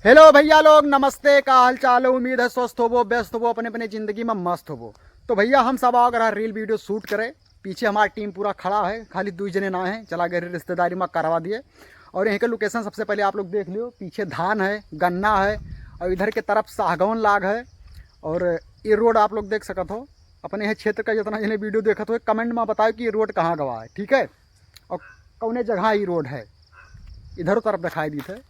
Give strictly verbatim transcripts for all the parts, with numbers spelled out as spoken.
हेलो भैया लोग, नमस्ते, का हाल चाल है? उम्मीद है स्वस्थ होबो, व्यस्त होबो, अपने अपने जिंदगी में मस्त होबो। तो भैया हम सब आग रहा रील वीडियो शूट करे, पीछे हमारी टीम पूरा खड़ा है, खाली दुई जने ना है, चला गए रिश्तेदारी में करवा दिए। और यहीं के लोकेशन सबसे पहले आप लोग देख लियो, पीछे धान है, गन्ना है और इधर के तरफ साहगौन लाग है। और ये रोड आप लोग देख सकत हो, अपने यह क्षेत्र का जितना जने वीडियो देखत हो कमेंट में बताओ कि ये रोड कहाँ गवा है, ठीक है, और कौने जगह ये रोड है, इधरों तरफ दिखाई दी थे।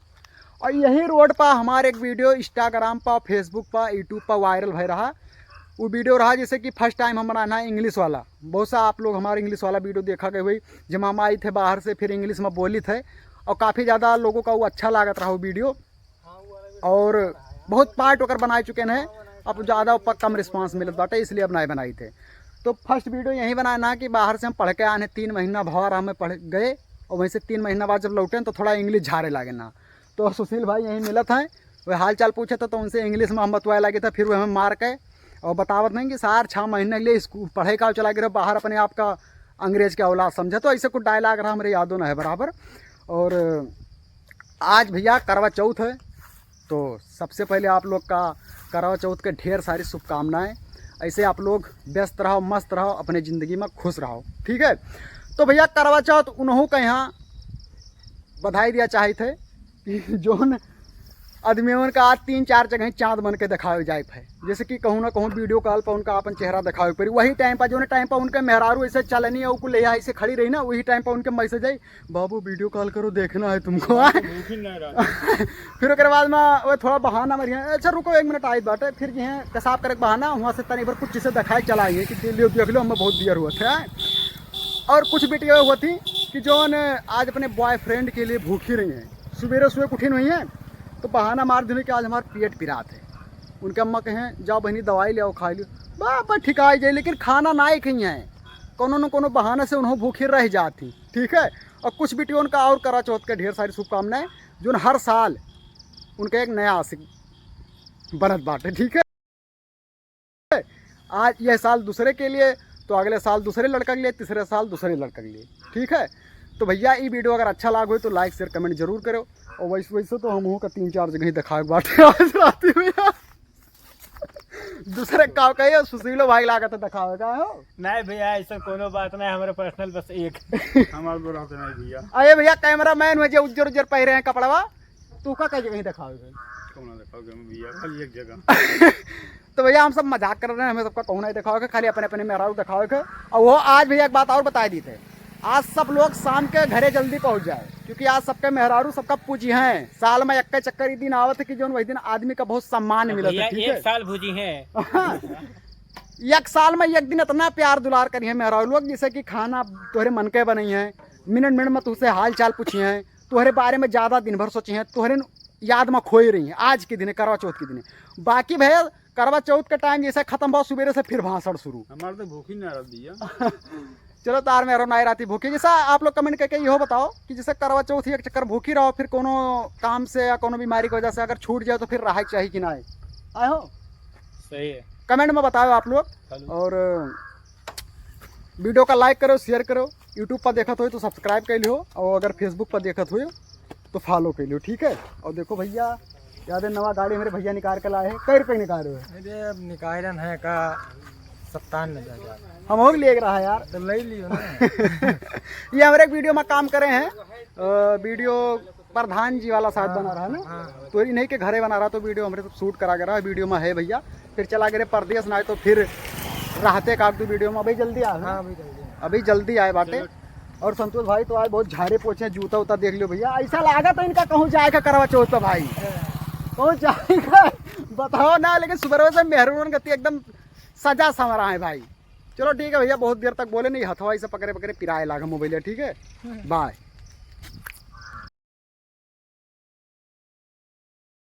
और यही रोड पर हमारे एक वीडियो इंस्टाग्राम पर, फेसबुक पर, यूट्यूब पर वायरल भय रहा। वो वीडियो रहा जैसे कि फर्स्ट टाइम हम बनाए ना इंग्लिश वाला। बहुत सा आप लोग हमारे इंग्लिश वाला वीडियो देखा गए हुई, जब हम आई थे बाहर से फिर इंग्लिश में बोली थे और काफ़ी ज़्यादा लोगों का वो अच्छा लागत रहा वो वीडियो। और बहुत पार्ट ओकर बनाए चुके हैं, अब ज़्यादा ऊपर कम रिस्पांस मिलत बाटे, इसलिए अब नाय बनाई थे। तो फर्स्ट वीडियो यही बनाए ना कि बाहर से हम पढ़ के आए हैं, तीन महीना भवा रहा में पढ़ गए और वहीं से तीन महीना बाद जब लौटे तो थोड़ा इंग्लिश झारे लागे ना। तो सुशील भाई यहीं मिलत हैं, वह हाल चाल पूछे तो, तो उनसे इंग्लिश में हम बतवाए लगे थे, फिर वह हमें मार के और बतावत नहीं कि सार छः महीने के लिए स्कूल पढ़े का चला गए रहो बाहर, अपने आप का अंग्रेज के औलाद समझे। तो ऐसे कुछ डायलॉग रहा, हमरे यादों न है बराबर। और आज भैया करवा चौथ है, तो सबसे पहले आप लोग का करवा चौथ के ढेर सारी शुभकामनाएं। ऐसे आप लोग व्यस्त रहो, मस्त रहो, अपने ज़िंदगी में खुश रहो, ठीक है। तो भैया करवा चौथ उन्हों का यहाँ बधाई दिया चाहत है कि जोन आदमियों का आज तीन चार जगह चाँद बन के दिखावे जाए है, जैसे कि कहूँ ना कहूँ वीडियो कॉल पर उनका अपन चेहरा दिखावे पड़ी। वही टाइम पर, जोन टाइम पर उनके मेहरारू ऐसे चलनी है, उनको ले ऐसे खड़ी रही ना, वही टाइम पर उनके मैसेज आई, "बाबू वीडियो कॉल करो, देखना है तुमको।" फिर ओकर बाद में वो थोड़ा बहाना मारी है, "अच्छा रुको एक मिनट, आई बाटे।" फिर जो है पेशाब करे के बहाना, वहाँ से तनी भर कुछ चीज़ें दिखाए चला आइए कि "देख लो, देख लो, हमें बहुत दियर हुआ था।" और कुछ बिटिया हुआ थी कि जोन आज अपने बॉयफ्रेंड के लिए भूखी रही हैं, सुबेरे सुबह उठी नहीं है, तो बहाना मार दिने कि "आज हमार पेट पिरात है।" उनके अम्मा कहें, "जाओ बहनी, दवाई ले आओ, खा लियो।" बा, बा, ठिकाई जाए, लेकिन खाना ना ही खाई हैं, कोनो न कोनो बहाना से उन्हों भूखी रह जाती, ठीक है। और कुछ बिटियों का और करवा चौथ के ढेर सारी शुभकामनाएं, जोन हर साल उनका एक नया आशिक बनत बाटे, ठीक है। आज यह साल दूसरे के लिए, तो अगले साल दूसरे लड़का के लिए, तीसरे साल दूसरे लड़का के लिए, ठीक है। तो भैया, ये वीडियो अगर अच्छा लाग हो तो लाइक, शेयर, कमेंट जरूर करो। और वैसे, वैसे तो हम का तीन चार जगह ही दिखावे के बाटे आज रात में। दूसरे का कहियो, सुशीलो भाई लागत है दिखावे का हो। नहीं भैया, ऐसा कोनो बात नहीं, हमारे पर्सनल बस एक। हमारे को रहते नहीं भैया। अरे भैया, कैमरा मैन हो जे उज्जर उज्जर पहरे हैं कपड़वा, तू का कई जगह ही दिखावे का? कौन दिखाओगे हम भैया, खाली एक जगह। तो भैया, हम सब मजाक कर रहे हैं, हमें सबका कहूँ नहीं दिखावे के, खाली अपने अपने मेहरारू दिखावे के। और वो आज भैया एक बात और बताई दी थे, आज सब लोग शाम के घरे जल्दी पहुँच जाए, क्योंकि आज सबके मेहरारू सबका पूजी हैं। साल में एक चक्कर ही दिन आवत है कि जोन वही दिन आदमी का बहुत सम्मान अब मिलत है, भैया, ठीक एक है? साल भूजी हैं। हाँ। एक साल में एक दिन इतना प्यार दुलार करी है मेहरारू लोग, जैसे कि खाना तोहरे मन के बनई है, मिनट मिनट में तुझसे हाल चाल पूछी हैं, तोहरे बारे में ज़्यादा दिन भर सोची हैं, तोहरे याद में खोई रही हैं आज के दिने, करवा चौथ के दिने। बाकी भैया, करवा चौथ का टाइम जैसे खत्म भा, सुबेरे से फिर भाषण शुरू। हमारे तो भूख ही ना रह दिया। चलो, तार में रो नाई राती भूखी। जैसा आप लोग कमेंट करके इहो बताओ कि जैसे करवा चौथ ही एक चक्कर भूखी रहो, फिर कोनो काम से या कोनो बीमारी की वजह से अगर छूट जाए तो फिर रहा चाहिए कि ना? आए हो? सही है। कमेंट में बताओ आप लोग। हेलो। और वीडियो का लाइक करो, शेयर करो। यूट्यूब पर देखत हो तो सब्सक्राइब कर लियो, और अगर फेसबुक पर देखत हो तो फॉलो कर लियो, ठीक है। और देखो भैया, याद है, नवा गाड़ी हमारे भैया निकाल के लाए हैं। कई रुपए निकाल रहे हो? अरे, अब निकालन है का, सत्तानबे हजार। हम हो ले रहा है यार। तो ले लियो ना। ये हमारे एक वीडियो में काम करे हैं, अ, वीडियो प्रधान जी वाला शायद हाँ, बना रहा है ना। हाँ। तो इन्हीं के घरे बना रहा, तो वीडियो हमारे सब शूट करा गया रहा, वीडियो में है भैया। फिर चला गए परदेश, ना तो फिर रहते का दो वीडियो में। अभी जल्दी आए हो ना? हाँ, अभी जल्दी आए। अभी जल्दी आए बाटे। चलो। और संतोष भाई तो आज बहुत झाड़े पोछे, जूता उता देख लियो भैया, ऐसा लागत है इनका कहूँ जाए का करवा चौथ पे भाई। हाँ। कहूँ जाए का बताओ ना, लेकिन सुबह से मेहरून गति एकदम सजा संवरा है भाई। चलो ठीक है भैया, बहुत देर तक बोले नहीं, हथवा से पकड़े पकड़े पिराए लागा मोबाइल, ठीक है, बाय।